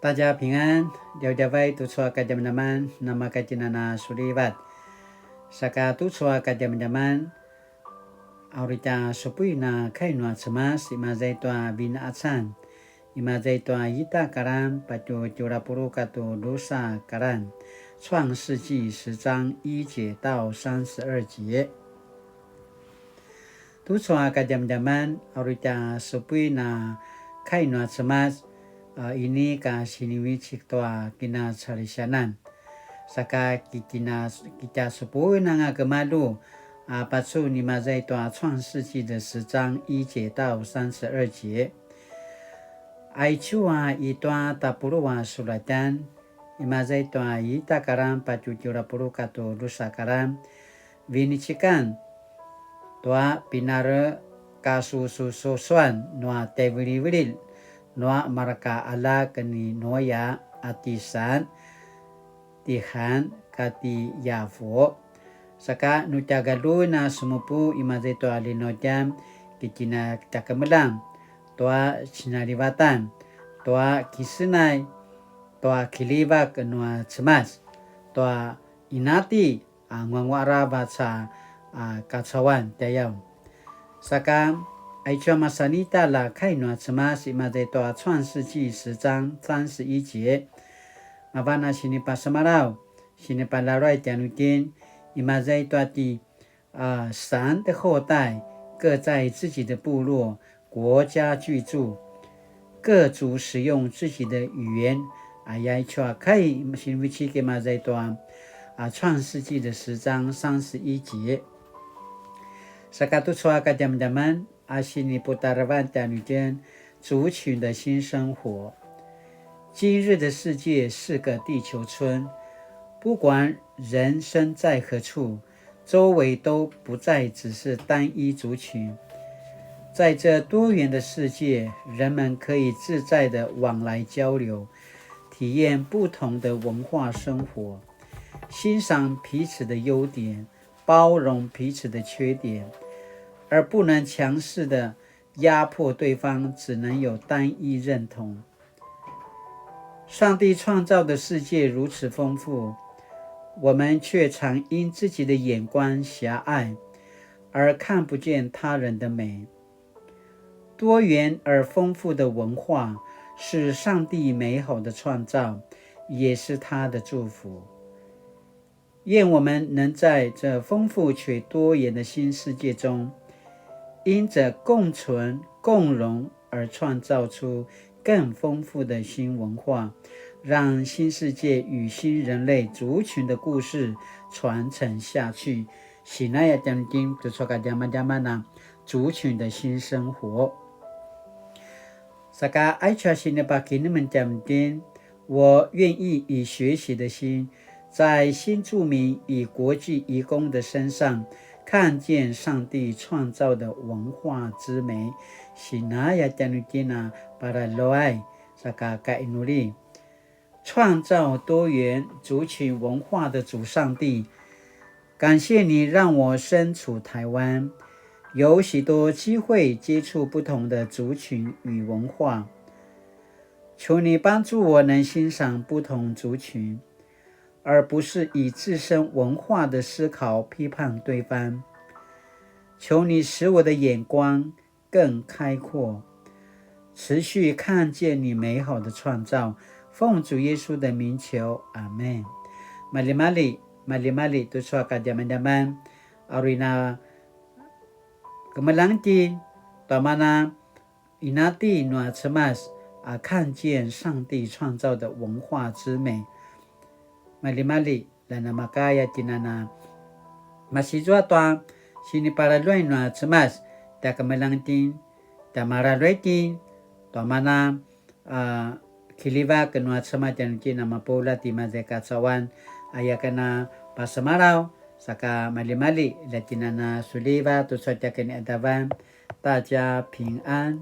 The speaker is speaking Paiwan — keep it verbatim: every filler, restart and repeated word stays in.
大家平安, djavadjavay tucu a kadjamadjaman, namakatjinana sulivat. Saka tucu a kadjamadjaman, a uri tja supuin a kai nua Cemas, imaza i tua Vinqacan, imaza i tua ita karan, patje tjelu a puluq katua drusa karan, 创世纪十章一节到三十二节. Tucu a kadjamadjaman, a uri tja supuin a kai nua Cemas, a, inika sinivecik tua kinacalisianan. Saka ki-, kina-, kitja supuin anga kemalu, a, pacun imaza i tua 创世纪的十章一节到三十二节. Aicu a i tua tapuluq a sulatjan, imaza i tua ita karan patje tjelu a puluq katua drusa karan, vinecikan tua pinarekasususuan nua tjaivilivililj nua mareka aljak ni Nuya a ti San, ti Han, kati Yavu. Saka nu tja galjuin a semupu imaza i tua linautjan, ki tjina tja kemeljang tua cinalivatan, tua kisenay, tua kiljivak nua Cemas, tua inati, a, nguanguaq aravac a, a, kacauan tjayaw. Saka, aicu a masan ita a kai nua Cemas imaza i tua 创世纪十章三十一节. Mavan a sinipasemalaw, sinipalaluay tjanuitjen, imaza i tua ti, a, San 的后代各在自己的部落、国家居住，各族使用自己的语言。Aya aicu a kai sinivecik imaza i tua, a, 创世纪的十章三十一节. Saka tucu a kadjamadjaman, a siniputarevan tjanuitjen, 族群的新生活。今日的世界是个地球村，不管人身在何处，周围都不再只是单一族群。在这多元的世界，人们可以自在地往来交流，体验不同的文化生活，欣赏彼此的优点，包容彼此的缺点，而不能强势地压迫对方只能有单一认同。上帝创造的世界如此丰富，我们却常因自己的眼光狭隘，而看不见他人的美。多元而丰富的文化是上帝美好的创造，也是他的祝福。 愿我们能在这丰富且多元的新世界中，因着共存共荣而创造出更丰富的新文化，让新世界与新人类族群的故事传承下去。Sinaya tjanuitjen tucu a kadjamadjaman a 族群的新生活。Saka aicu a sinipakinemnem tjanuitjen, 我愿意以学习的心，在新住民与国际移工的身上看见上帝创造的文化之美。Sinaya tjanuitjen a paraluay, saka kainuli. 创造多元族群文化的主上帝，感谢你让我身处台湾，有许多机会接触不同的族群与文化。求你帮助我能欣赏不同族群，而不是以自身文化的思考批判对方。求你使我的眼光更开阔，持续看见你美好的创造。奉主耶稣的名求，阿们。Maljimalji, maljimalji tucu a kadjamadjaman, a uri na kemeljang itjen tua mana inati nua Cemas a 看见上帝创造的文化之美。Maljimalji, la namakaya itjen a na masizua tua siniparaluay nua Cemas, tja kemeljang itjen, tja maraluay itjen tua mana, a, kiljivak nua Cemas tjanuitjen a mapuljat imaza i kacauan, aya ken a pasemalaw, saka maljimalji, la itjen a na sulivat tucu a tja kiniadavan, 大家平安.